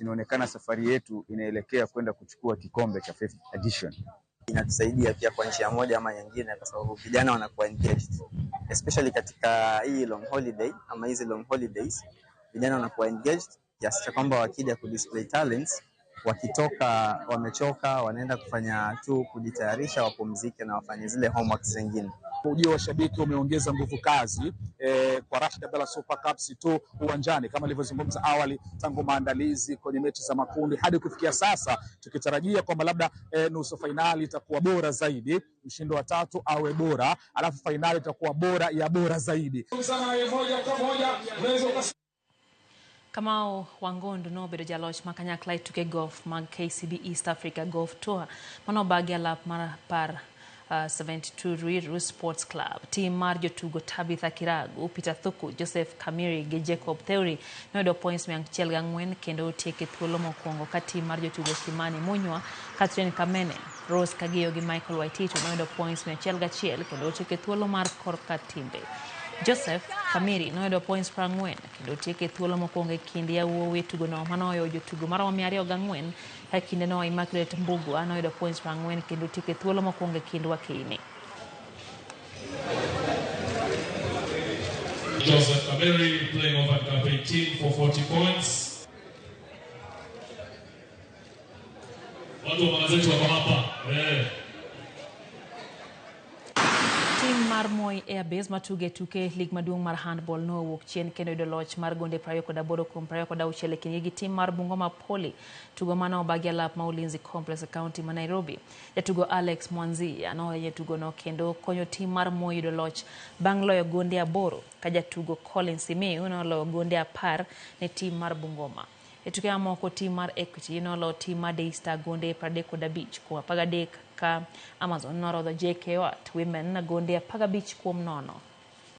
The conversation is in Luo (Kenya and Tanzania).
Inaonekana safari yetu inaelekea kwenda kuchukua kikombe cha fifth edition. Inatusaidia pia kwa njia moja ama nyingine, kwa sababu vijana wanakuwa engaged especially katika hii long holiday ama hizi long holidays, vijana wanakuwa engaged kiasi cha kwamba wakija kudisplay talents, wakitoka wamechoka, wanaenda kufanya tu kujitayarisha, wapumzike na wafanye zile homework zingine. Ujio wa shabiki umeongeza nguvu kazi kwa Rashid Abdalla Super Cup si tu uwanjani kama nilivyozungumza awali, tangu maandalizi kwenye mechi za makundi hadi kufikia sasa, tukitarajia kwamba labda nusu fainali itakuwa bora zaidi, mshindi wa tatu awe bora, alafu fainali itakuwa bora ya bora zaidi. Kamau Wangondu nobedo jaloch ma kanyakla e tuke golf mag KCB East Africa Golf Tour manobagi alap mar apar 72 Ruiru Sports Club. Tim mar jotugo Tabitha Kiragu, Peter Thuku, Joseph Kamiri gi Jacob Theuri noyudo points 104 kendo otieko e thuolo mokwongo ka tim mar jotugo Kimani Munywa, Catherine Kamene, Rose Kagiyo gi Michael Waititu noyudo points 101 kendo otieko e thuolo mar korka timbe. Joseph Kamiri noyudo points 40 kendo otieko e thuolo mokwongo e kind yawuowi e tugono manoyo jotugo maromo 204 ka kindeno Immaculate Mbugua noyudo points 40 kendo otieko e thuolo mokwongo e kind wakeyne. Joseph Kamiri playing over at gap 18 for 40 points. Watu wa magazeti wako hapa. Tim mar Moi Airbase matugo e tuke lig maduong' mar handball nowuok chien kendo yudo loch mar gonde 28 kuom 26 e kindgi gi tim mar Bungoma Poly. Tugo mane obagi alap ma Ulinzi Complex e kaunti ma Nairobi. Jatugo Alex Mwanzia nohenyo tugono kendo konyo tim mar Moi yudo loch bang' loyo gonde 8 ka jatugo Colin Simiyu noloyo gonde 10 ne tim mar Bungoma. E tuke mamoko tim mar Equity noloyo tim mar Daystar gonde 35 kuom 13 ka Amazon norodho JKUAT Women gonde 15 kuom 0.